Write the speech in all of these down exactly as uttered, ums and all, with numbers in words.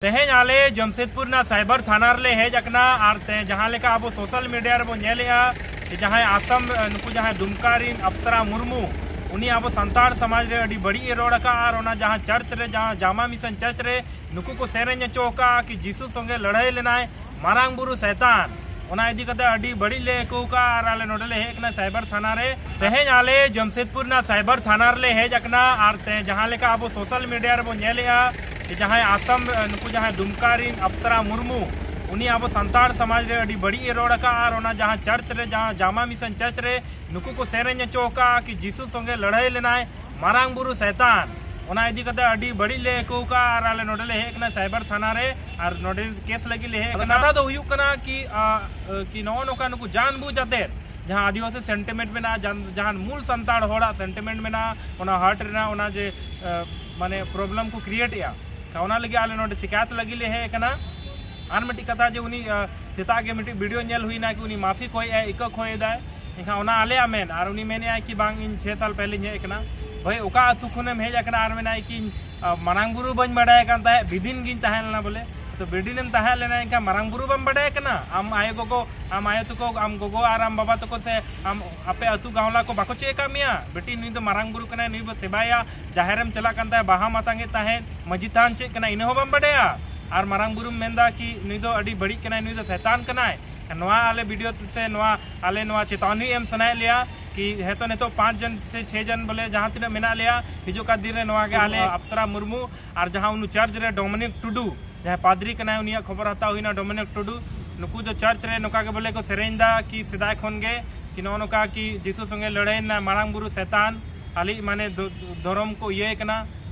ᱛᱮᱦᱮᱧ ᱟᱞᱮ ᱡᱟᱢᱥᱮᱫᱽᱯᱩᱨ ᱨᱮᱱᱟᱜ ᱥᱟᱭᱵᱟᱨ ᱛᱷᱟᱱᱟ ᱨᱮᱞᱮ ᱦᱮᱡ ᱟᱠᱟᱱᱟ᱾ ᱟᱨ ᱛᱮ ᱡᱟᱦᱟᱸ ᱞᱮᱠᱟ ᱟᱵᱚ ᱥᱳᱥᱟᱞ ᱢᱤᱰᱤᱭᱟ ᱨᱮᱵᱚᱱ ᱧᱮᱞᱮᱜᱼᱟ ᱡᱮ ᱡᱟᱦᱟᱸᱭ ᱟᱥᱟᱢ, ᱱᱩᱠᱩ ᱡᱟᱦᱟᱸᱭ ᱫᱩᱢᱠᱟ ᱨᱤᱱ ᱟᱯᱥᱟᱨᱟ ᱢᱩᱨᱢᱩ, ᱩᱱᱤ ᱟᱵᱚ ᱥᱟᱱᱛᱟᱲ ᱥᱚᱢᱟᱡᱽ ᱨᱮ ᱟᱹᱰᱤ ᱵᱟᱹᱲᱤᱡ ᱮ ᱨᱚᱲ ᱟᱠᱟᱫᱼᱟ᱾ ᱟᱨ ᱚᱱᱟ ᱡᱟᱦᱟᱸ ᱪᱟᱨᱪ ᱨᱮ, ᱡᱟᱦᱟᱸ ᱡᱟᱢᱟ ᱢᱤᱥᱚᱱ ᱪᱟᱨᱪ ᱨᱮ ᱱᱩᱠᱩ ᱠᱚ ᱥᱮᱨᱮᱧ ᱦᱚᱪᱚ ᱟᱠᱟᱫᱼᱟ ᱠᱤ ᱡᱤᱥᱩ ᱥᱚᱸᱜᱮ ᱞᱟᱹᱲᱦᱟᱹᱭ ᱞᱮᱱᱟᱭ ᱢᱟᱨᱟᱝ ᱵᱩᱨᱩ ᱥᱮᱛᱟᱱ, ᱚᱱᱟ ᱤᱫᱤ ᱠᱟᱛᱮ ᱟᱹᱰᱤ ᱵᱟᱹᱲᱤᱡ ᱞᱮ ᱟᱹᱭᱠᱟᱹᱣ ᱠᱟᱜᱼᱟ᱾ ᱟᱨ ᱟᱞᱮ ᱱᱚᱰᱮ ᱞᱮ ᱦᱮᱡ ᱟᱠᱟᱱᱟ ᱥᱟᱭᱵᱟᱨ ᱛᱷᱟᱱᱟ ᱨᱮ᱾ ᱛᱮᱦᱮᱧ ᱟᱞᱮ ᱡᱟᱢᱥᱮᱫᱽᱯᱩᱨ ᱨᱮᱱᱟᱜ ᱥᱟᱭᱵᱟᱨ ᱛᱷᱟᱱᱟ ᱨᱮᱞᱮ ᱦᱮᱡ ᱟᱠᱟᱱᱟ᱾ ᱟᱨ ᱛᱮ ᱡᱟᱦᱟᱸ ᱞᱮᱠᱟ ᱟᱵᱚ ᱥᱳᱥᱟᱞ ᱢᱤᱰᱤᱭᱟ ᱨᱮᱵᱚᱱ ᱧᱮᱞᱮᱜᱼᱟ ᱡᱮ ᱡᱟᱦᱟᱸᱭ ᱟᱥᱟᱢ, ᱱᱩᱠᱩ ᱡᱟᱦᱟᱸᱭ ᱫᱩᱢᱠᱟ ᱨᱤᱱ ᱟᱯᱥᱟᱨᱟ ᱢᱩᱨᱢᱩ, ᱩᱱᱤ ᱟᱵᱚ ᱥᱟᱱᱛᱟᱲ ᱥᱚᱢᱟᱡᱽ ᱨᱮ ᱟᱹᱰᱤ ᱵᱟᱹᱲᱤᱡ ᱮ ᱨᱚᱲ ᱟᱠᱟᱫᱼᱟ᱾ ᱟᱨ ᱚᱱᱟ ᱡᱟᱦᱟᱸ ᱪᱟᱨᱪ ᱨᱮ, ᱡᱟᱦᱟᱸ ᱡᱟᱢᱟ ᱢᱤᱥᱚᱱ ᱪᱟᱨᱪ ᱨᱮ ᱱᱩᱠᱩ ᱠᱚ ᱥᱮᱨᱮᱧ ᱦᱚᱪᱚ ᱟᱠᱟᱫᱼᱟ ᱠᱤ ᱡᱤᱥᱩ ᱥᱚᱸᱜᱮ ᱞᱟᱹᱲᱦᱟᱹᱭ ᱞᱮᱱᱟᱭ ᱢᱟᱨᱟᱝ ᱵᱩᱨᱩ ᱥᱮᱛᱟᱱ, ᱚᱱᱟ ᱤᱫᱤ ᱠᱟᱛᱮ ᱟᱹᱰᱤ ᱵᱟᱹᱲᱤᱡ ᱞᱮ ᱟᱹᱭᱠᱟᱹᱣ ᱠᱟᱜᱼᱟ᱾ ᱟᱨ ᱟᱞᱮ ᱱᱚᱰᱮ ᱞᱮ ᱦᱮᱡ ᱟᱠᱟᱱᱟ ᱥᱟᱭᱵᱟᱨ ᱛᱷᱟᱱᱟ ᱨᱮ, ᱟᱨ ᱱᱚᱰᱮ ᱠᱮᱥ ᱞᱟᱹᱜᱤᱫ ᱞᱮ ᱦᱮᱡ ᱟᱠᱟᱱᱟ᱾ ᱠᱟᱛᱷᱟ ᱫᱚ ᱦᱩᱭᱩᱜ ᱠᱟᱱᱟ ᱠᱤ, ᱟ, ᱠᱤ ᱱᱚᱜᱼᱚ ᱱᱚᱝᱠᱟ ᱱᱩᱠᱩ ᱡᱟᱱ ᱵᱩᱡ ᱟᱛᱮ ᱡᱟᱦᱟᱸ ᱟᱹᱫᱤᱵᱟᱹᱥᱤ ᱥᱮᱱᱴᱤᱢᱮᱱᱴ ᱢᱮᱱᱟᱜᱼᱟ, ᱡᱟᱦᱟᱸ, ᱡᱟᱦᱟᱸ ᱢᱩᱞ ᱥᱟᱱᱛᱟᱲ ᱦᱚᱲᱟᱜ ᱥᱮᱱᱴᱤᱢᱮᱱᱴ ᱢᱮᱱᱟᱜᱼᱟ, ᱚᱱᱟ ᱦᱟᱨᱴ ᱨᱮᱱᱟᱜ ᱚᱱᱟ ᱡᱮ, ᱟ, ᱢᱟᱱᱮ ᱯᱨᱚᱵᱞᱮᱢ ᱠᱚ ᱠᱨᱤᱭᱮᱴ ᱮᱜᱼᱟ, ᱠᱷᱟᱱ ᱚᱱᱟ ᱞᱟᱹᱜᱤᱫ ᱟᱞᱮ ᱱᱚᱰᱮ ᱥᱤᱠᱟᱭᱟᱛ ᱞᱟᱹᱜᱤᱫ ᱞᱮ ᱦᱮᱡ ᱟᱠᱟᱱᱟ᱾ ᱟᱨ ᱢᱤᱫᱴᱤᱡ ᱠᱟᱛᱷᱟ ᱡᱮ ᱩᱱᱤ, ᱟ, ᱥᱮᱛᱟᱜ ᱜᱮ ᱢᱤᱫᱴᱤᱡ ᱵᱷᱤᱰᱤᱭᱳ ᱧᱮᱞ ᱦᱩᱭᱱᱟ ᱠᱤ ᱩᱱᱤ ᱢᱟᱯᱷᱤ ᱠᱷᱚᱭᱮᱜᱼᱟᱭ, ᱤᱠᱟᱹ ᱠᱷᱚᱭᱮᱫᱟᱭ, ᱮᱱᱠᱷᱟᱱ ᱚᱱᱟ ᱟᱞᱮᱭᱟᱜ ᱢᱮᱱ, ᱟᱨ ᱩᱱᱤ ᱢᱮᱱᱮᱜᱼᱟᱭ ᱠᱤ ᱵᱟᱝ, ᱤᱧ ᱪᱷᱮ ᱥᱟᱞ ᱯᱮᱦᱞᱮᱧ ᱦᱮᱡ ᱟᱠᱟᱱᱟ᱾ ᱵᱷᱟᱹᱭ, ᱚᱠᱟ ᱟᱹᱛᱩ ᱠᱷᱚᱱᱮᱢ ᱦᱮᱡ ᱟᱠᱟᱱᱟ? ᱟᱨ ᱢᱮᱱᱟᱭ ᱠᱤ ᱤᱧ, ᱟ, ᱢᱟᱨᱟᱝ ᱵᱩᱨᱩ ᱵᱟᱹᱧ ᱵᱟᱰᱟᱭ ᱠᱟᱱ ᱛᱟᱦᱮᱸᱫ, ᱵᱤᱫᱤᱱ ᱜᱤᱧ ᱛᱟᱦᱮᱸ ᱞᱮᱱᱟ ᱵᱚᱞᱮ᱾ ᱛᱚ ᱵᱤᱫᱤᱱᱮᱢ ᱛᱟᱦᱮᱸ ᱞᱮᱱᱟ, ᱮᱱᱠᱷᱟᱱ ᱢᱟᱨᱟᱝ ᱵᱩᱨᱩ ᱵᱟᱢ ᱵᱟᱰᱟᱭ ᱠᱟᱱᱟ? ᱟᱢ ᱟᱭᱳ ᱜᱚᱜᱚ, ᱟᱢ ᱟᱭᱳ ᱛᱟᱠᱚ, ᱟᱢ ᱜᱚᱜᱚ ᱟᱨ ᱟᱢ ᱵᱟᱵᱟ ᱛᱟᱠᱚ ᱥᱮ ᱟᱢ ᱟᱯᱮ ᱟᱹᱛᱩ ᱜᱟᱶᱞᱟ ᱠᱚ ᱵᱟᱠᱚ ᱪᱮᱫ ᱟᱠᱟᱫ ᱢᱮᱭᱟ? ᱵᱤᱴᱤ, ᱱᱩᱭ ᱫᱚ ᱢᱟᱨᱟᱝ ᱵᱩᱨᱩ ᱠᱟᱱᱟᱭ, ᱱᱩᱭ ᱵᱚ ᱥᱮᱵᱟᱭᱟ, ᱡᱟᱦᱮᱨᱮᱢ ᱪᱟᱞᱟᱜ ᱠᱟᱱ ᱛᱟᱦᱮᱸᱫ, ᱵᱟᱦᱟᱢ ᱟᱛᱟᱝ ᱮᱫ ᱛᱟᱦᱮᱸᱫ, ᱢᱟᱹᱡᱷᱤ ᱛᱷᱟᱱ ᱪᱮᱫ ᱠᱟᱱᱟ, ᱤᱱᱟᱹ ᱦᱚᱸ ᱵᱟᱢ ᱵᱟᱰᱟᱭᱟ? ᱟᱨ ᱢᱟᱨᱟᱝ ᱵᱩᱨᱩᱢ ᱢᱮᱱᱫᱟ ᱠᱤ ᱱᱩᱭ ᱫᱚ ᱟᱹᱰᱤ ᱵᱟᱹᱲᱤᱡ ᱠᱟᱱᱟᱭ, ᱱᱩᱭ ᱫᱚ ᱥᱮᱛᱟᱱ ᱠᱟᱱᱟᱭ᱾ ᱱᱚᱣᱟ ᱟᱞᱮ ᱵᱷᱤᱰᱤᱭᱳ ᱥᱮ ᱱᱚᱣᱟ ᱟᱞᱮ ᱱᱚᱣᱟ ᱪᱮᱛᱟᱣᱱᱤ ᱮᱢ ᱥᱟᱱᱟᱭᱮᱫ ᱞᱮᱭᱟ ᱠᱤ ᱦᱮᱸᱛᱚ ᱱᱤᱛᱚᱜ ᱯᱟᱸᱪ ᱡᱚᱱ ᱥᱮ ᱪᱷᱮ ᱡᱚᱱ ᱵᱚᱞᱮ ᱡᱟᱦᱟᱸ ᱛᱤᱱᱟᱹᱜ ᱢᱮᱱᱟᱜ ᱞᱮᱭᱟ, ᱦᱤᱡᱩᱜ ᱠᱟᱱ ᱫᱤᱱ ᱨᱮ ᱱᱚᱣᱟ ᱜᱮ ᱟᱞᱮ ᱟᱯᱥᱟᱨᱟ ᱢᱩᱨᱢᱩ ᱟᱨ ᱡᱟᱦᱟᱸ ᱩᱱᱤ ᱪᱟᱨᱪ ᱨᱮ ᱰᱚᱢᱤᱱᱤᱠ ᱴᱩᱰᱩ, ᱡᱟᱦᱟᱸᱭ ᱯᱟᱫᱽᱨᱤ ᱠᱟᱱᱟᱭ, ᱩᱱᱤᱭᱟᱜ ᱠᱷᱚᱵᱚᱨ ᱦᱟᱛᱟᱣ ᱦᱩᱭᱱᱟ, ᱰᱚᱢᱤᱱᱤᱠ ᱴᱩᱰᱩ, ᱱᱩᱠᱩ ᱫᱚ ᱪᱟᱨᱪ ᱨᱮ ᱱᱚᱝᱠᱟ ᱜᱮ ᱵᱚᱞᱮ ᱠᱚ ᱥᱮᱨᱮᱧ ᱫᱟ ᱠᱤ ᱥᱮᱫᱟᱭ ᱠᱷᱚᱱ ᱜᱮ ᱠᱤ ᱱᱚᱜᱼᱚ ᱱᱚᱝᱠᱟ ᱠᱤ ᱡᱤᱥᱩ ᱥᱚᱸᱜᱮ ᱞᱟᱹᱲᱦᱟᱹᱭ ᱞᱮᱱᱟ ᱢᱟᱨᱟᱝ ᱵᱩᱨᱩ ᱥᱮᱛᱟᱱ, ᱟᱞᱮ ᱢᱟᱱᱮ ᱫᱷᱚ-, ᱫᱷᱚᱨᱚᱢ ᱠᱚ ᱤᱭᱟᱹᱭ ᱠᱟᱱᱟ᱾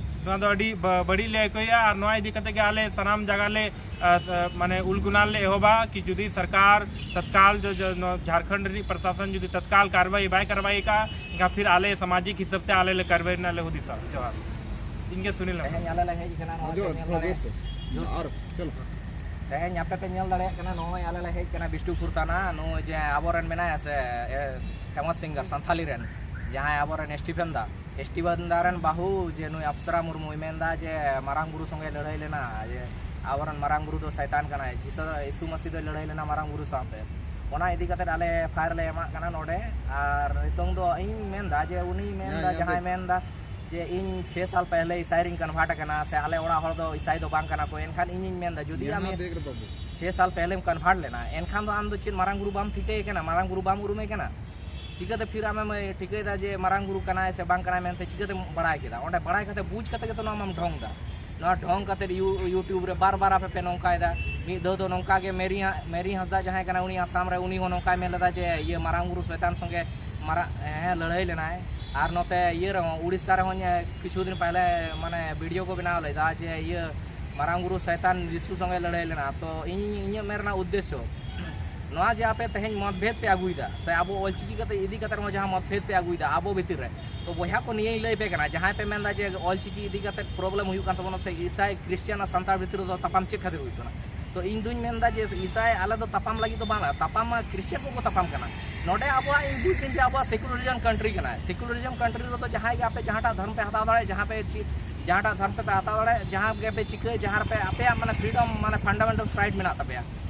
ᱱᱚᱣᱟ ᱫᱚ ᱟᱹᱰᱤ ᱵᱟ-, ᱵᱟᱹᱲᱤᱡ ᱞᱮ ᱟᱹᱭᱠᱟᱹᱣᱮᱫᱼᱟ᱾ ᱟᱨ ᱱᱚᱣᱟ ᱤᱫᱤ ᱠᱟᱛᱮ ᱜᱮ ᱟᱞᱮ ᱥᱟᱱᱟᱢ ᱡᱟᱭᱜᱟ ᱞᱮ, ᱟ, ᱟ, ᱢᱟᱱᱮ ᱩᱞᱜᱩᱱᱟᱞ ᱞᱮ ᱮᱦᱚᱵᱟ ᱠᱤ ᱡᱩᱫᱤ ᱥᱚᱨᱠᱟᱨ ᱛᱚᱛᱠᱟᱞ ᱡᱚ-, ᱡᱚ-, ᱱᱚᱣᱟ ᱡᱷᱟᱲᱠᱷᱚᱸᱰ ᱨᱤᱱᱤᱡ ᱯᱨᱚᱥᱟᱥᱚᱱ ᱡᱩᱫᱤ ᱛᱚᱛᱠᱟᱞ ᱠᱟᱨᱣᱟᱭ ᱵᱟᱭ ᱠᱟᱨᱣᱟᱭ ᱠᱟᱜᱼᱟ, ᱮᱱᱠᱷᱟᱱ ᱯᱷᱤᱨ ᱟᱞᱮ ᱥᱟᱢᱟᱡᱤᱠ ᱦᱤᱥᱟᱹᱵ ᱛᱮ ᱟᱞᱮ ᱞᱮ ᱠᱟᱨᱣᱟᱭ ᱨᱮᱱᱟᱜ ᱞᱮ ᱦᱩᱫᱤᱥᱟ᱾ ᱡᱚᱦᱟᱨ᱾ ᱤᱧ ᱜᱮ ᱥᱩᱱᱤᱞ ᱦᱮᱢᱵᱨᱚᱢ᱾ ᱛᱮᱦᱮᱧ ᱟᱞᱮ ᱞᱮ ᱦᱮᱡ ᱟᱠᱟᱱᱟ ᱱᱚᱣᱟ ᱡᱳᱨ, ᱯᱮ ᱧᱮᱞ ᱛᱷᱚᱲᱟ ᱫᱟᱲᱮᱭᱟᱜ-, ᱡᱳᱨ ᱥᱮ᱾ ᱡᱳᱨ ᱥᱮ᱾ ᱟᱨ ᱪᱚᱞᱚ᱾ ᱛᱮᱦᱮᱧ ᱟᱯᱮ ᱯᱮ ᱧᱮᱞ ᱫᱟᱲᱮᱭᱟᱜ ᱠᱟᱱᱟ, ᱱᱚᱜᱼᱚᱭ ᱟᱞᱮ ᱞᱮ ᱦᱮᱡ ᱟᱠᱟᱱᱟ ᱵᱤᱥᱱᱩᱯᱩᱨ ᱛᱷᱟᱱᱟ, ᱱᱩᱭ ᱡᱮ ᱟᱵᱚᱨᱮᱱ ᱢᱮᱱᱟᱭᱟ ᱥᱮ, ᱮ, ᱯᱷᱮᱢᱟᱥ ᱥᱤᱝᱜᱟᱨ ᱥᱟᱱᱛᱷᱟᱞᱤ ᱨᱮᱱ, ᱡᱟᱦᱟᱸᱭ ᱟᱵᱚᱨᱮᱱ ᱮᱥᱴᱤᱯᱷᱮᱱ ᱫᱟ, ᱮᱥᱴᱤᱯᱷᱮᱱ ᱫᱟ ᱨᱮᱱ ᱵᱟᱹᱦᱩ ᱡᱮ ᱱᱩᱭ ᱟᱯᱥᱟᱨᱟ ᱢᱩᱨᱢᱩᱭ ᱢᱮᱱᱫᱟ ᱡᱮ ᱢᱟᱨᱟᱝ ᱵᱩᱨᱩ ᱥᱚᱸᱜᱮ ᱞᱟᱹᱲᱦᱟᱹᱭ ᱞᱮᱱᱟ, ᱡᱮ ᱟᱵᱚᱨᱮᱱ ᱢᱟᱨᱟᱝ ᱵᱩᱨᱩ ᱫᱚ ᱥᱟᱭᱛᱟᱱ ᱠᱟᱱᱟᱭ, ᱡᱤᱥᱩ, ᱭᱤᱥᱩ ᱢᱟᱹᱥᱤ ᱫᱚᱭ ᱞᱟᱹᱲᱦᱟᱹᱭ ᱞᱮᱱᱟ ᱢᱟᱨᱟᱝ ᱵᱩᱨᱩ ᱥᱟᱶᱛᱮ᱾ ᱚᱱᱟ ᱤᱫᱤ ᱠᱟᱛᱮ ᱟᱞᱮ ᱮᱯᱷ ᱟᱭ ᱟᱨ ᱞᱮ ᱮᱢᱟᱜ ᱠᱟᱱᱟ ᱱᱚᱰᱮ᱾ ᱟᱨ ᱱᱤᱛᱚᱝ ᱫᱚ ᱤᱧ ᱢᱮᱱᱫᱟ ᱡᱮ ᱩᱱᱤ ᱢᱮᱱᱫᱟ, ᱦᱮᱸ, ᱦᱮᱸ, ᱡᱟᱦᱟᱸᱭ ᱢᱮᱱᱫᱟ ᱡᱮ ᱤᱧ ᱪᱷᱮ ᱥᱟᱞ ᱯᱮᱦᱞᱮ ᱤᱥᱟᱭ ᱨᱤᱧ ᱠᱚᱱᱵᱷᱟᱨᱴ ᱟᱠᱟᱱᱟ ᱥᱮ ᱟᱞᱮ ᱚᱲᱟᱜ ᱦᱚᱲ ᱫᱚ ᱤᱥᱟᱭ ᱫᱚ ᱵᱟᱝ ᱠᱟᱱᱟ ᱠᱚ, ᱮᱱᱠᱷᱟᱱ ᱤᱧᱤᱧ ᱢᱮᱱᱫᱟ ᱡᱩᱫᱤ ᱟᱢ ᱪᱷᱮ ᱥᱟᱞ ᱯᱮᱦᱞᱮᱢ ᱠᱚᱱᱵᱷᱟᱨᱴ ᱞᱮᱱᱟ, ᱮᱱᱠᱷᱟᱱ ᱫᱚ ᱟᱢ ᱫᱚ ᱪᱮᱫ ᱢᱟᱨᱟᱝ ᱵᱩᱨᱩ ᱵᱟᱢ ᱴᱷᱤᱠᱟᱹᱭᱮ ᱠᱟᱱᱟ, ᱢᱟᱨᱟᱝ ᱵᱩᱨᱩ ᱵᱟᱢ ᱩᱨᱩᱢᱮ ᱠᱟᱱᱟ᱾ ᱪᱤᱠᱟᱹᱛᱮ ᱯᱷᱤᱨ ᱟᱢᱮᱢ ᱴᱷᱤᱠᱟᱹᱭᱮᱫᱟ ᱡᱮ ᱢᱟᱨᱟᱝ ᱵᱩᱨᱩ ᱠᱟᱱᱟᱭ ᱥᱮ ᱵᱟᱝ ᱠᱟᱱᱟᱭ ᱢᱮᱱᱛᱮ ᱪᱤᱠᱟᱹᱛᱮᱢ ᱵᱟᱲᱟᱭ ᱠᱮᱫᱟ? ᱚᱸᱰᱮ ᱵᱟᱲᱟᱭ ᱠᱟᱛᱮ, ᱵᱩᱡᱽ ᱠᱟᱛᱮ ᱜᱮᱛᱚ ᱱᱚᱣᱟ ᱢᱟᱢ ᱰᱷᱚᱝ ᱫᱟ᱾ ᱱᱚᱣᱟ ᱰᱷᱚᱝ ᱠᱟᱛᱮ ᱭᱩ-, YouTube ᱨᱮ ᱵᱟᱨ ᱵᱟᱨ ᱟᱯᱮ ᱯᱮ ᱱᱚᱝᱠᱟᱭᱮᱫᱟ᱾ ᱢᱤᱫ ᱫᱷᱟᱣ ᱫᱚ ᱱᱚᱝᱠᱟ ᱜᱮ ᱢᱮᱨᱤ ᱦᱟ-, ᱢᱮᱨᱤ ᱦᱟᱸᱥᱫᱟ ᱡᱟᱦᱟᱸᱭ ᱠᱟᱱᱟ, ᱩᱱᱤ ᱟᱥᱟᱢ ᱨᱮ, ᱩᱱᱤ ᱦᱚᱸ ᱱᱚᱝᱠᱟᱭ ᱢᱮᱱ ᱞᱮᱫᱟ ᱡᱮ ᱤᱭᱟᱹ ᱢᱟᱨᱟᱝ ᱵᱩᱨᱩ ᱥᱚᱭᱛᱟᱱ ᱥᱚᱸᱜᱮ ᱢᱟᱨᱟ-, ᱦᱮᱸ, ᱞᱟᱹᱲᱦᱟᱹᱭ ᱞᱮᱱᱟᱭ᱾ ᱟᱨ ᱱᱚᱛᱮ ᱤᱭᱟᱹ ᱨᱮᱦᱚᱸ, ᱩᱲᱤᱥᱥᱟ ᱨᱮᱦᱚᱸ ᱧᱮ-, ᱠᱤᱪᱷᱩ ᱫᱤᱱ ᱯᱟᱦᱞᱮ ᱢᱟᱱᱮ ᱵᱷᱤᱰᱤᱭᱳ ᱠᱚ ᱵᱮᱱᱟᱣ ᱞᱮᱫᱟ ᱡᱮ ᱤᱭᱟᱹ ᱢᱟᱨᱟᱝ ᱵᱩᱨᱩ ᱥᱚᱭᱛᱟᱱ ᱡᱤᱥᱩ ᱥᱚᱸᱜᱮ ᱞᱟᱹᱲᱦᱟᱹᱭ ᱞᱮᱱᱟ᱾ ᱛᱚ ᱤᱧ, ᱤᱧᱟᱹᱜ ᱢᱮᱱ ᱨᱮᱱᱟᱜ ᱩᱫᱽᱫᱮᱥᱥᱚ ᱱᱚᱣᱟ ᱡᱮ ᱟᱯᱮ ᱛᱮᱦᱮᱧ ᱢᱚᱛᱵᱷᱮᱫ ᱯᱮ ᱟᱹᱜᱩᱭᱮᱫᱟ ᱥᱮ ᱟᱵᱚ ᱚᱞᱪᱤᱠᱤ ᱠᱟᱛᱮ ᱤᱫᱤ ᱠᱟᱛᱮ ᱨᱮᱦᱚᱸ ᱡᱟᱦᱟᱸ ᱢᱚᱛᱵᱷᱮᱫ ᱯᱮ ᱟᱹᱜᱩᱭᱮᱫᱟ ᱟᱵᱚ ᱵᱷᱤᱛᱤᱨ ᱨᱮ, ᱛᱚ ᱵᱚᱭᱦᱟ ᱠᱚ ᱱᱤᱭᱟᱹᱧ ᱞᱟᱹᱭ ᱯᱮ ᱠᱟᱱᱟ, ᱡᱟᱦᱟᱸᱭ ᱯᱮ ᱢᱮᱱᱫᱟ ᱡᱮ ᱚᱞᱪᱤᱠᱤ ᱤᱫᱤ ᱠᱟᱛᱮ ᱯᱨᱚᱵᱞᱮᱢ ᱦᱩᱭᱩᱜ ᱠᱟᱱ ᱛᱟᱵᱚᱱᱟ ᱥᱮ ᱤᱥᱟᱭ ᱠᱷᱨᱤᱥᱴᱤᱭᱟᱱ ᱟᱨ ᱥᱟᱱᱛᱟᱲ ᱵᱷᱤᱛᱤᱨ ᱨᱮᱫᱚ ᱛᱟᱯᱟᱢ ᱪᱮᱫ ᱠᱷᱟᱹᱛᱤᱨ ᱦᱩᱭᱩᱜ ᱠᱟᱱᱟ? ᱛᱚ ᱤᱧ ᱫᱩᱧ ᱢᱮᱱᱫᱟ ᱡᱮ ᱤᱥᱟᱭ ᱟᱞᱮ ᱫᱚ ᱛᱟᱯᱟᱢ ᱞᱟᱹᱜᱤᱫ ᱫᱚ ᱵᱟᱝ, ᱛᱟᱯᱟᱢ ᱢᱟ ᱠᱷᱨᱤᱥᱴᱤᱭᱟᱱ ᱠᱚᱠᱚ ᱛᱟᱯᱟᱢ ᱠᱟᱱᱟ᱾ ᱱᱚᱰᱮ ᱟᱵᱚᱣᱟᱜ ᱤᱧ ᱵᱩᱡᱽ ᱫᱟᱹᱧ ᱡᱮ ᱟᱵᱚᱣᱟᱜ ᱥᱮᱠᱩᱞᱟᱨᱤᱡᱚᱢ ᱠᱟᱱᱴᱨᱤ ᱠᱟᱱᱟ᱾ ᱥᱮᱠᱩᱞᱟᱨᱤᱡᱚᱢ ᱠᱟᱱᱴᱨᱤ ᱨᱮᱫᱚ ᱡᱟᱦᱟᱸᱭ ᱜᱮ ᱟᱯᱮ ᱡᱟᱦᱟᱸᱴᱟᱜ ᱫᱷᱚᱨᱚᱢ ᱯᱮ ᱦᱟᱛᱟᱣ ᱫᱟᱲᱮᱭᱟᱜᱼᱟ, ᱡᱟᱦᱟᱸ ᱯᱮ ᱪᱮᱫ, ᱡᱟᱦᱟᱸᱴᱟᱜ ᱫᱷᱚᱨᱚᱢ ᱯᱮ ᱦᱟᱛᱟᱣ ᱫᱟᱲᱮᱭᱟᱜᱼᱟ, ᱡᱟᱦᱟᱸ ᱜᱮ ᱯᱮ ᱪᱤᱠᱟᱹᱭ, ᱡᱟᱦᱟᱸ ᱨᱮᱯᱮ ᱟᱯᱮᱭᱟᱜ ᱢᱟᱱᱮ ᱯᱷᱨᱤᱰᱚᱢ, ᱢᱟᱱᱮ ᱯᱷᱟᱱᱰᱟᱢᱮᱱᱴᱟᱞ ᱨᱟᱭᱤᱴ ᱢᱮᱱᱟᱜ ᱛᱟᱯᱮᱭᱟ,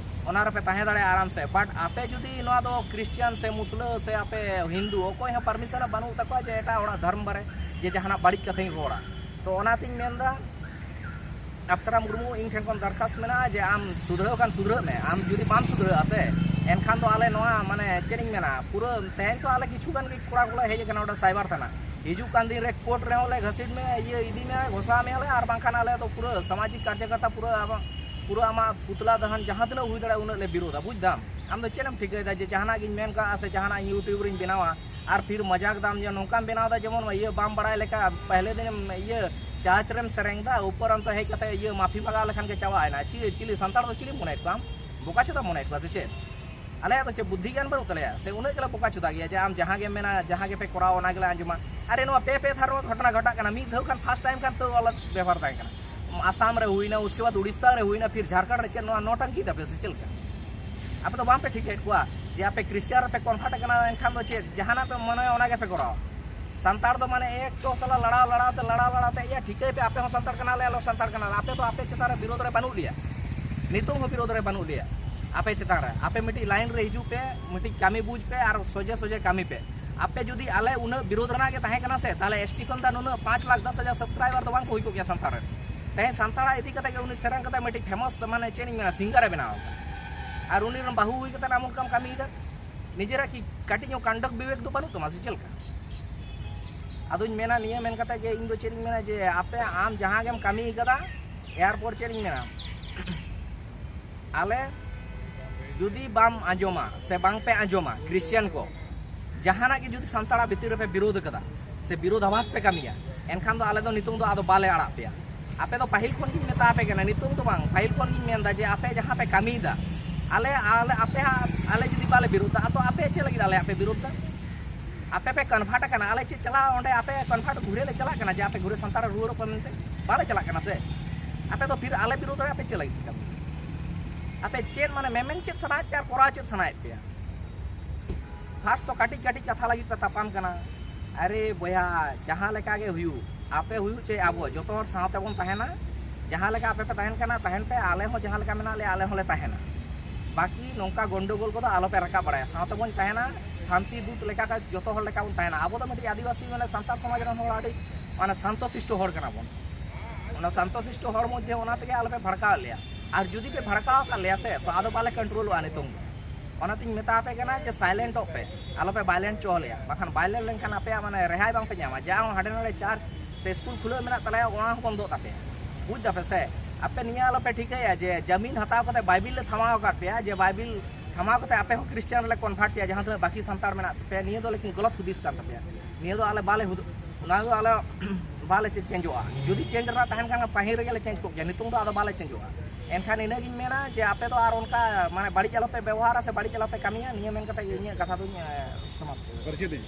ᱚᱱᱟ ᱨᱮᱯᱮ ᱛᱟᱦᱮᱸ ᱫᱟᱲᱮᱭᱟᱜᱼᱟ ᱟᱨᱟᱢ ᱥᱮ᱾ ᱵᱟᱴ ᱟᱯᱮ ᱡᱩᱫᱤ ᱱᱚᱣᱟ ᱫᱚ ᱠᱷᱨᱤᱥᱴᱤᱭᱟᱱ ᱥᱮ ᱢᱩᱥᱞᱟᱹ ᱥᱮ ᱟᱯᱮ ᱦᱤᱱᱫᱩ, ᱚᱠᱚᱭ ᱦᱚᱸ ᱯᱟᱨᱢᱤᱥᱚᱱ ᱵᱟᱹᱱᱩᱜ ᱛᱟᱠᱚᱣᱟ ᱡᱮ ᱮᱴᱟᱜ ᱦᱚᱲᱟᱜ ᱫᱷᱚᱨᱚᱢ ᱵᱟᱨᱮ ᱡᱮ ᱡᱟᱦᱟᱱᱟᱜ ᱵᱟᱹᱲᱤᱡ ᱠᱟᱛᱷᱟᱧ ᱨᱚᱲᱟ᱾ ᱛᱚ ᱚᱱᱟᱛᱤᱧ ᱢᱮᱱᱫᱟ, ᱟᱯᱥᱟᱨᱟ ᱢᱩᱨᱢᱩ, ᱤᱧ ᱴᱷᱮᱱ ᱠᱷᱚᱱ ᱫᱚᱨᱠᱷᱟᱥᱛ ᱢᱮᱱᱟᱜᱼᱟ ᱡᱮ ᱟᱢ ᱥᱩᱫᱷᱨᱟᱹᱣ ᱠᱷᱟᱱ ᱥᱩᱫᱷᱨᱟᱹᱜ ᱢᱮ᱾ ᱟᱢ ᱡᱩᱫᱤ ᱵᱟᱢ ᱥᱩᱫᱷᱨᱟᱹᱜᱼᱟ ᱥᱮ, ᱮᱱᱠᱷᱟᱱ ᱫᱚ ᱟᱞᱮ ᱱᱚᱣᱟ, ᱢᱟᱱᱮ, ᱪᱮᱫ ᱤᱧ ᱢᱮᱱᱟ, ᱯᱩᱨᱟᱹ ᱛᱮᱦᱮᱧ ᱛᱚ ᱟᱞᱮ ᱠᱤᱪᱷᱩ ᱜᱟᱱ ᱜᱮ ᱠᱚᱲᱟ ᱠᱚᱞᱮ ᱦᱮᱡ ᱟᱠᱟᱱᱟ ᱱᱚᱰᱮ ᱥᱟᱭᱵᱟᱨ ᱛᱷᱟᱱᱟ᱾ ᱦᱤᱡᱩᱜ ᱠᱟᱱ ᱫᱤᱱ ᱨᱮ ᱠᱳᱨᱴ ᱨᱮᱦᱚᱸ ᱞᱮ ᱜᱷᱟᱹᱥᱤᱴ ᱢᱮᱭᱟ, ᱤᱭᱟᱹ ᱤᱫᱤ ᱢᱮᱭᱟ, ᱜᱷᱚᱥᱟᱣ ᱢᱮᱭᱟᱞᱮ, ᱟᱨ ᱵᱟᱝᱠᱷᱟᱱ ᱟᱞᱮ ᱫᱚ ᱯᱩᱨᱟᱹ ᱥᱟᱢᱟᱡᱤᱠ ᱠᱟᱨᱡᱚᱠᱚᱨᱛᱟ ᱯᱩᱨᱟᱹ ᱟᱢᱟᱜ, ᱯᱩᱨᱟᱹ ᱟᱢᱟᱜ ᱯᱩᱛᱞᱟ ᱫᱟᱦᱟᱱ ᱡᱟᱦᱟᱸ ᱛᱤᱱᱟᱹᱜ ᱦᱩᱭ ᱫᱟᱲᱮᱭᱟᱜᱼᱟ ᱩᱱᱟᱹᱜ ᱞᱮ ᱵᱤᱨᱳᱫᱟ, ᱵᱩᱡᱽ ᱫᱟᱢ? ᱟᱢ ᱫᱚ ᱪᱮᱫ ᱮᱢ ᱴᱷᱤᱠᱟᱹᱭᱮᱫᱟ ᱡᱮ ᱡᱟᱦᱟᱱᱟᱜ ᱜᱤᱧ ᱢᱮᱱ ᱠᱟᱜᱼᱟ ᱥᱮ ᱡᱟᱦᱟᱱᱟᱜ ᱤᱧ YouTube ᱨᱤᱧ ᱵᱮᱱᱟᱣᱟ, ᱟᱨ ᱯᱷᱤᱨ ᱢᱟᱡᱟᱠ ᱫᱟᱢ ᱡᱮ ᱱᱚᱝᱠᱟᱢ ᱵᱮᱱᱟᱣ ᱮᱫᱟ ᱡᱮᱢᱚᱱ ᱤᱭᱟᱹ ᱵᱟᱢ ᱵᱟᱲᱟᱭ ᱞᱮᱠᱟ, ᱯᱟᱦᱞᱮ ᱫᱤᱱᱮᱢ ᱤᱭᱟᱹ ᱪᱟᱨᱪ ᱨᱮᱢ ᱥᱮᱨᱮᱧ ᱮᱫᱟ, ᱩᱯᱚᱨᱚᱱᱛᱚ ᱦᱮᱡ ᱠᱟᱛᱮ ᱤᱭᱟᱹ ᱢᱟᱯᱷᱤ ᱢᱟᱜᱟᱣ ᱞᱮᱠᱷᱟᱱ ᱜᱮ ᱪᱟᱵᱟᱭᱮᱱᱟ᱾ ᱪᱤᱞᱤ, ᱪᱤᱞᱤ ᱥᱟᱱᱛᱟᱲ ᱫᱚ ᱪᱤᱞᱤ ᱢᱚᱱᱮᱭᱮᱫ ᱠᱚᱣᱟ ᱟᱢ? ᱵᱚᱠᱟ ᱪᱳᱫᱟ ᱢᱚᱱᱮᱭᱮᱫ ᱠᱚᱣᱟ ᱥᱮ ᱪᱮᱫ? ᱟᱞᱮᱭᱟᱜ ᱫᱚ ᱪᱮᱫ ᱵᱩᱫᱽᱫᱷᱤ ᱜᱮᱭᱟᱱ ᱵᱟᱹᱱᱩᱜ ᱛᱟᱞᱮᱭᱟ ᱥᱮ? ᱩᱱᱟᱹᱜ ᱜᱮᱞᱮ ᱵᱚᱠᱟ ᱪᱳᱫᱟ ᱜᱮᱭᱟ ᱡᱮ ᱟᱢ ᱡᱟᱦᱟᱸ ᱜᱮᱢ ᱢᱮᱱᱟ, ᱡᱟᱦᱟᱸ ᱜᱮᱯᱮ ᱠᱚᱨᱟᱣᱟ, ᱚᱱᱟ ᱜᱮᱞᱮ ᱟᱸᱡᱚᱢᱟ᱾ ᱟᱨᱮ, ᱱᱚᱣᱟ ᱯᱮ ᱯᱮ ᱫᱷᱟᱣ ᱱᱚᱣᱟ ᱜᱷᱚᱴᱚᱱᱟ ᱜᱷᱚᱴᱟᱜ ᱠᱟᱱᱟ, ᱢᱤᱫ ᱫᱷᱟᱣ ᱠᱷᱟᱱ ᱯᱷᱟᱥᱴ ᱴᱟᱭᱤᱢ ᱠᱷᱟᱱ ᱛᱟᱹᱣ ᱟᱞᱟᱫᱟ ᱵᱮᱯᱟᱨ ᱛᱟᱦᱮᱸ ᱠᱟᱱᱟ᱾ ᱟᱥᱟᱢ ᱨᱮ ᱦᱩᱭᱱᱟ, ᱩᱥᱠᱮ ᱵᱟᱫ ᱩᱲᱤᱥᱥᱟ ᱨᱮ ᱦᱩᱭᱱᱟ, ᱯᱷᱤᱨ ᱡᱷᱟᱲᱠᱷᱚᱸᱰ ᱨᱮ ᱪᱮᱫ ᱱᱚᱣᱟ ᱱᱚᱴᱟᱝᱠᱤ ᱛᱟᱯᱮ ᱥᱮ ᱪᱮᱫ ᱞᱮᱠᱟ? ᱟᱯᱮ ᱫᱚ ᱵᱟᱝ ᱯᱮ ᱴᱷᱤᱠᱟᱹᱭᱮᱫ ᱠᱚᱣᱟ ᱡᱮ ᱟᱯᱮ ᱠᱷᱨᱤᱥᱴᱟᱱ ᱨᱮᱯᱮ ᱠᱚᱱᱵᱷᱟᱨᱴ ᱟᱠᱟᱱᱟ, ᱮᱱᱠᱷᱟᱱ ᱫᱚ ᱪᱮᱫ ᱡᱟᱦᱟᱱᱟᱜ ᱯᱮ ᱢᱚᱱᱮᱭᱟ ᱚᱱᱟ ᱜᱮᱯᱮ ᱠᱚᱨᱟᱣᱟ? ᱥᱟᱱᱛᱟᱲ ᱫᱚ ᱢᱟᱱᱮ ᱮᱠ ᱫᱚ ᱥᱟᱞᱟ ᱞᱟᱲᱟᱣ ᱞᱟᱲᱟᱣ ᱛᱮ ᱞᱟᱲᱟᱣ ᱞᱟᱲᱟᱣ ᱛᱮ ᱤᱭᱟᱹ ᱴᱷᱤᱠᱟᱹᱭ ᱯᱮ, ᱟᱯᱮ ᱦᱚᱸ ᱥᱟᱱᱛᱟᱲ ᱠᱟᱱᱟᱞᱮ, ᱟᱞᱮ ᱦᱚᱸ ᱥᱟᱱᱛᱟᱲ ᱠᱟᱱᱟᱞᱮ᱾ ᱟᱯᱮ ᱫᱚ ᱟᱯᱮ ᱪᱮᱛᱟᱱ ᱨᱮ ᱵᱤᱨᱳᱫᱷ ᱨᱮ ᱵᱟᱹᱱᱩᱜ ᱞᱮᱭᱟ, ᱱᱤᱛᱚᱝ ᱦᱚᱸ ᱵᱤᱨᱳᱫᱷ ᱨᱮ ᱵᱟᱹᱱᱩᱜ ᱞᱮᱭᱟ ᱟᱯᱮ ᱪᱮᱛᱟᱱ ᱨᱮ᱾ ᱟᱯᱮ ᱢᱤᱫᱴᱤᱡ ᱞᱟᱭᱤᱱ ᱨᱮ ᱦᱤᱡᱩᱜ ᱯᱮ, ᱢᱤᱫᱴᱤᱡ ᱠᱟᱹᱢᱤ ᱵᱩᱡᱽ ᱯᱮ ᱟᱨ ᱥᱚᱡᱷᱮ ᱥᱚᱡᱷᱮ ᱠᱟᱹᱢᱤ ᱯᱮ᱾ ᱟᱯᱮ ᱡᱩᱫᱤ ᱟᱞᱮ ᱩᱱᱟᱹᱜ ᱵᱤᱨᱳᱫᱷ ᱨᱮᱱᱟᱜ ᱜᱮ ᱛᱟᱦᱮᱸ ᱠᱟᱱᱟ ᱥᱮ, ᱛᱟᱦᱚᱞᱮ ᱥᱴᱤᱯᱷᱟᱱ ᱫᱟ ᱱᱩᱱᱟᱹᱜ ᱯᱟᱸᱪ ᱞᱟᱠᱷ ᱫᱚᱥ ᱦᱟᱡᱟᱨ ᱥᱟᱵᱥᱠᱨᱟᱭᱵᱟᱨ ᱫᱚ ᱵᱟᱝ ᱠᱚ ᱦᱩᱭ ᱠᱚᱜ ᱜᱮᱭᱟ ᱥᱟᱱᱛᱟᱲ ᱨᱮᱱ᱾ ᱛᱮᱦᱮᱧ ᱥᱟᱱᱛᱟᱲᱟᱜ ᱤᱫᱤ ᱠᱟᱛᱮ ᱜᱮ ᱩᱱᱤ ᱥᱮᱨᱮᱧ ᱠᱟᱛᱮ ᱢᱤᱫᱴᱤᱡ ᱯᱷᱮᱢᱟᱥ, ᱢᱟᱱᱮ ᱪᱮᱫ ᱤᱧ ᱢᱮᱱᱟ, ᱥᱤᱝᱜᱟᱨ ᱮ ᱵᱮᱱᱟᱣ ᱟᱠᱟᱫᱟ᱾ ᱟᱨ ᱩᱱᱤ ᱨᱮᱱ ᱵᱟᱹᱦᱩ ᱦᱩᱭ ᱠᱟᱛᱮ ᱮᱢᱚᱱ ᱠᱟᱢ ᱠᱟᱹᱢᱤᱭᱮᱫᱟ, ᱱᱤᱡᱮᱨᱟᱜ ᱠᱤ ᱠᱟᱹᱴᱤᱡ ᱧᱚᱜ ᱠᱟᱱᱰᱚᱠ ᱵᱤᱵᱮᱠ ᱫᱚ ᱵᱟᱹᱱᱩᱜ ᱛᱟᱢᱟ ᱥᱮ ᱪᱮᱫ ᱞᱮᱠᱟ? ᱟᱫᱚᱧ ᱢᱮᱱᱟ, ᱱᱤᱭᱟᱹ ᱢᱮᱱ ᱠᱟᱛᱮ ᱡᱮ ᱤᱧ ᱫᱚ ᱪᱮᱫ ᱤᱧ ᱢᱮᱱᱟ, ᱡᱮ ᱟᱯᱮ ᱟᱢ ᱡᱟᱦᱟᱸ ᱜᱮᱢ ᱠᱟᱹᱢᱤ ᱠᱟᱫᱟ, ᱮᱨᱯᱚᱨ ᱪᱮᱫ ᱤᱧ ᱢᱮᱱᱟ, ᱟᱞᱮ ᱡᱩᱫᱤ ᱵᱟᱢ ᱟᱸᱡᱚᱢᱟ ᱥᱮ ᱵᱟᱝ ᱯᱮ ᱟᱸᱡᱚᱢᱟ, ᱠᱷᱨᱤᱥᱪᱟᱱ ᱠᱚ ᱡᱟᱦᱟᱱᱟᱜ ᱜᱮ ᱡᱩᱫᱤ ᱥᱟᱱᱛᱟᱲᱟᱜ ᱵᱷᱤᱛᱤᱨ ᱨᱮᱯᱮ ᱵᱤᱨᱳᱫᱷ ᱠᱟᱫᱟ ᱥᱮ ᱵᱤᱨᱳᱫᱷᱟᱵᱷᱟᱥ ᱯᱮ ᱠᱟᱹᱢᱤᱭᱟ, ᱮᱱᱠᱷᱟᱱ ᱫᱚ ᱟᱞᱮ ᱫᱚ ᱱᱤᱛᱚᱝ ᱫᱚ ᱟᱫᱚ ᱵᱟᱞᱮ ᱟᱲᱟᱜ ᱯᱮᱭᱟ᱾ ᱟᱯᱮ ᱫᱚ ᱯᱟᱹᱦᱤᱞ ᱠᱷᱚᱱ ᱜᱤᱧ ᱢᱮᱛᱟ ᱟᱯᱮ ᱠᱟᱱᱟ, ᱱᱤᱛᱚᱝ ᱫᱚ ᱵᱟᱝ, ᱯᱟᱹᱦᱤᱞ ᱠᱷᱚᱱ ᱜᱤᱧ ᱢᱮᱱᱫᱟ ᱡᱮ ᱟᱯᱮ ᱡᱟᱦᱟᱸ ᱯᱮ ᱠᱟᱹᱢᱤᱭᱮᱫᱟ, ᱟᱞᱮ ᱟᱞᱮ ᱟᱯᱮ ᱟᱞᱮ ᱡᱩᱫᱤ ᱵᱟᱞᱮ ᱵᱤᱨᱳᱫᱷᱟ, ᱟᱫᱚ ᱟᱯᱮ ᱪᱮᱫ ᱞᱟᱹᱜᱤᱫ ᱟᱞᱮᱭᱟᱜ ᱯᱮ ᱵᱤᱨᱳᱫᱷ ᱫᱟ? ᱟᱯᱮ ᱯᱮ ᱠᱚᱱᱵᱷᱟᱨᱴ ᱟᱠᱟᱱᱟ, ᱟᱞᱮ ᱪᱮᱫ ᱪᱟᱞᱟᱣ ᱚᱸᱰᱮ ᱟᱯᱮ ᱠᱚᱱᱵᱷᱟᱨᱴ ᱜᱷᱩᱨᱮ ᱞᱮ ᱪᱟᱞᱟᱜ ᱠᱟᱱᱟ ᱡᱮ ᱟᱯᱮ ᱜᱷᱩᱨᱮ ᱥᱟᱱᱛᱟᱲ ᱨᱩᱣᱟᱹᱲᱚᱜ ᱯᱮ ᱢᱮᱱᱛᱮ? ᱵᱟᱞᱮ ᱪᱟᱞᱟᱜ ᱠᱟᱱᱟ ᱥᱮ᱾ ᱟᱯᱮ ᱫᱚ ᱯᱷᱤᱨ ᱟᱞᱮ ᱵᱤᱨᱳᱫᱷ ᱨᱮ ᱟᱯᱮ ᱪᱮᱫ ᱞᱟᱹᱜᱤᱫ ᱯᱮ ᱠᱟᱹᱢᱤᱭᱟ? ᱟᱯᱮ ᱪᱮᱫ ᱢᱟᱱᱮ ᱢᱮᱢᱮᱱ ᱪᱮᱫ ᱥᱟᱱᱟᱭᱮᱫ ᱯᱮᱭᱟ ᱟᱨ ᱠᱚᱨᱟᱣ ᱪᱮᱫ ᱥᱟᱱᱟᱭᱮᱫ ᱯᱮᱭᱟ? ᱯᱷᱟᱥᱴ ᱫᱚ ᱠᱟᱹᱴᱤᱡ ᱠᱟᱹᱴᱤᱡ ᱠᱟᱛᱷᱟ ᱞᱟᱹᱜᱤᱫ ᱯᱮ ᱛᱟᱯᱟᱢ ᱠᱟᱱᱟ᱾ ᱟᱨᱮ ᱵᱚᱭᱦᱟ, ᱡᱟᱦᱟᱸ ᱞᱮᱠᱟ ᱜᱮ ᱦᱩᱭᱩᱜ, ᱟᱯᱮ ᱦᱩᱭᱩᱜ ᱪᱮ ᱟᱵᱚ, ᱡᱚᱛᱚ ᱦᱚᱲ ᱥᱟᱶᱛᱮ ᱵᱚᱱ ᱛᱟᱦᱮᱱᱟ᱾ ᱡᱟᱦᱟᱸ ᱞᱮᱠᱟ ᱟᱯᱮ ᱯᱮ ᱛᱟᱦᱮᱱ ᱠᱟᱱᱟ ᱛᱟᱦᱮᱱ ᱯᱮ, ᱟᱞᱮ ᱦᱚᱸ ᱡᱟᱦᱟᱸ ᱞᱮᱠᱟ ᱢᱮᱱᱟᱜ ᱞᱮᱭᱟ ᱟᱞᱮ ᱦᱚᱸᱞᱮ ᱛᱟᱦᱮᱱᱟ᱾ ᱵᱟᱹᱠᱤ ᱱᱚᱝᱠᱟ ᱜᱚᱱᱰᱚᱜᱳᱞ ᱠᱚᱫᱚ ᱟᱞᱚ ᱯᱮ ᱨᱟᱠᱟᱵ ᱵᱟᱲᱟᱭᱟ, ᱥᱟᱶᱛᱮ ᱵᱚᱱ ᱛᱟᱦᱮᱱᱟ, ᱥᱟᱱᱛᱤ ᱫᱩᱛ ᱞᱮᱠᱟ ᱠᱟ-, ᱡᱚᱛᱚ ᱦᱚᱲ ᱞᱮᱠᱟ ᱵᱚᱱ ᱛᱟᱦᱮᱱᱟ᱾ ᱟᱵᱚ ᱫᱚ ᱢᱤᱫᱴᱤᱡ ᱟᱹᱫᱤᱵᱟᱹᱥᱤ, ᱢᱟᱱᱮ ᱥᱟᱱᱛᱟᱲ ᱥᱚᱢᱟᱡᱽ ᱨᱮᱱ ᱦᱚᱲ ᱟᱹᱰᱤ ᱢᱟᱱᱮ ᱥᱟᱱᱛᱚ ᱥᱤᱥᱴᱚ ᱦᱚᱲ ᱠᱟᱱᱟ ᱵᱚᱱ᱾ ᱚᱱᱟ ᱥᱟᱱᱛᱚ ᱥᱤᱥᱴᱚ ᱦᱚᱲ ᱢᱚᱫᱽᱫᱷᱮ ᱚᱱᱟ ᱛᱮᱜᱮ ᱟᱞᱚ ᱯᱮ ᱵᱷᱟᱲᱠᱟᱣ ᱞᱮᱭᱟ᱾ ᱟᱨ ᱡᱩᱫᱤ ᱯᱮ ᱵᱷᱟᱲᱠᱟᱣ ᱟᱠᱟᱫ ᱞᱮᱭᱟ ᱥᱮ, ᱛᱚ ᱟᱫᱚ ᱵᱟᱞᱮ ᱠᱚᱱᱴᱨᱳᱞᱚᱜᱼᱟ ᱱᱤᱛᱚᱝ ᱫᱚ᱾ ᱚᱱᱟᱛᱤᱧ ᱢᱮᱛᱟ ᱟᱯᱮ ᱠᱟᱱᱟ ᱡᱮ ᱥᱟᱭᱞᱮᱱᱴᱚᱜ ᱯᱮ, ᱟᱞᱚ ᱯᱮ ᱵᱟᱭᱞᱮᱱᱴ ᱦᱚᱪᱚ ᱞᱮᱭᱟ, ᱵᱟᱠᱷᱟᱱ ᱵᱟᱭᱞᱮᱱᱴ ᱞᱮᱱᱠᱷᱟᱱ ᱟᱯᱮᱭᱟᱜ ᱢᱟᱱᱮ ᱨᱮᱦᱟᱭ ᱵᱟᱝ ᱯᱮ ᱧᱟᱢᱟ᱾ ᱡᱟ ᱦᱚᱸ ᱦᱟᱸᱰᱮ ᱱᱟᱰᱮ ᱪᱟᱨᱪ ᱥᱮ ᱥᱠᱩᱞ ᱠᱷᱩᱞᱟᱹᱣ ᱢᱮᱱᱟᱜ ᱛᱟᱞᱮᱭᱟ, ᱚᱱᱟ ᱦᱚᱸ ᱵᱚᱱᱫᱚᱜ ᱛᱟᱯᱮᱭᱟ᱾ ᱵᱩᱡᱽ ᱫᱟᱯᱮ ᱥᱮ? ᱟᱯᱮ ᱱᱤᱭᱟᱹ ᱟᱞᱚ ᱯᱮ ᱴᱷᱤᱠᱟᱹᱭᱟ ᱡᱮ ᱡᱟᱢᱤᱱ ᱦᱟᱛᱟᱣ ᱠᱟᱛᱮ ᱵᱟᱭᱵᱤᱞ ᱞᱮ ᱛᱷᱟᱢᱟᱣ ᱟᱠᱟᱫ ᱯᱮᱭᱟ, ᱡᱮ ᱵᱟᱭᱵᱤᱞ ᱛᱷᱟᱢᱟᱣ ᱠᱟᱛᱮ ᱟᱯᱮ ᱦᱚᱸ ᱠᱷᱨᱤᱥᱪᱟᱱ ᱨᱮᱞᱮ ᱠᱚᱱᱵᱷᱟᱨᱴ ᱯᱮᱭᱟ, ᱡᱟᱦᱟᱸ ᱛᱤᱱᱟᱹᱜ ᱵᱟᱹᱠᱤ ᱥᱟᱱᱛᱟᱲ ᱢᱮᱱᱟᱜ ᱯᱮᱭᱟ᱾ ᱱᱤᱭᱟᱹ ᱫᱚ ᱞᱮᱠᱤᱱ ᱜᱚᱞᱚᱛ ᱦᱩᱫᱤᱥ ᱠᱟᱱ ᱛᱟᱯᱮᱭᱟ᱾ ᱱᱤᱭᱟᱹ ᱫᱚ ᱟᱞᱮ ᱵᱟᱞᱮ ᱦᱩᱫ-, ᱚᱱᱟ ᱫᱚ ᱟᱞᱮ ᱵᱟᱞᱮ ᱪᱮ-, ᱪᱮᱧᱡᱚᱜᱼᱟ᱾ ᱡᱩᱫᱤ ᱪᱮᱧᱡᱽ ᱨᱮᱱᱟᱜ ᱛᱟᱦᱮᱱ ᱠᱷᱟᱱ, ᱯᱟᱹᱦᱤᱞ ᱨᱮᱜᱮ ᱞᱮ ᱪᱮᱧᱡᱽ ᱠᱚᱜ ᱜᱮᱭᱟ᱾ ᱱᱤᱛᱚᱝ ᱫᱚ ᱟᱫᱚ ᱵᱟᱞᱮ ᱪᱮᱧᱡᱚᱜᱼᱟ᱾ ᱮᱱᱠᱷᱟᱱ ᱤᱱᱟᱹᱜᱤᱧ ᱢᱮᱱᱟ ᱡᱮ ᱟᱯᱮ ᱫᱚ ᱟᱨ ᱚᱱᱠᱟ, ᱢᱟᱱᱮ, ᱵᱟᱹᱲᱤᱡ ᱟᱞᱚ ᱯᱮ ᱵᱮᱵᱚᱦᱟᱨᱟ ᱥᱮ ᱵᱟᱹᱲᱤᱡ ᱟᱞᱚ ᱯᱮ ᱠᱟᱹᱢᱤᱭᱟ᱾ ᱱᱤᱭᱟᱹ ᱢᱮᱱ ᱠᱟᱛᱮ ᱤᱧᱟᱹᱜ ᱠᱟᱛᱷᱟ ᱫᱚᱧ, ᱮ, ᱥᱚᱢᱟᱯᱛᱚᱭᱟ᱾ ᱯᱟᱹᱨᱥᱤ ᱫᱤᱱ᱾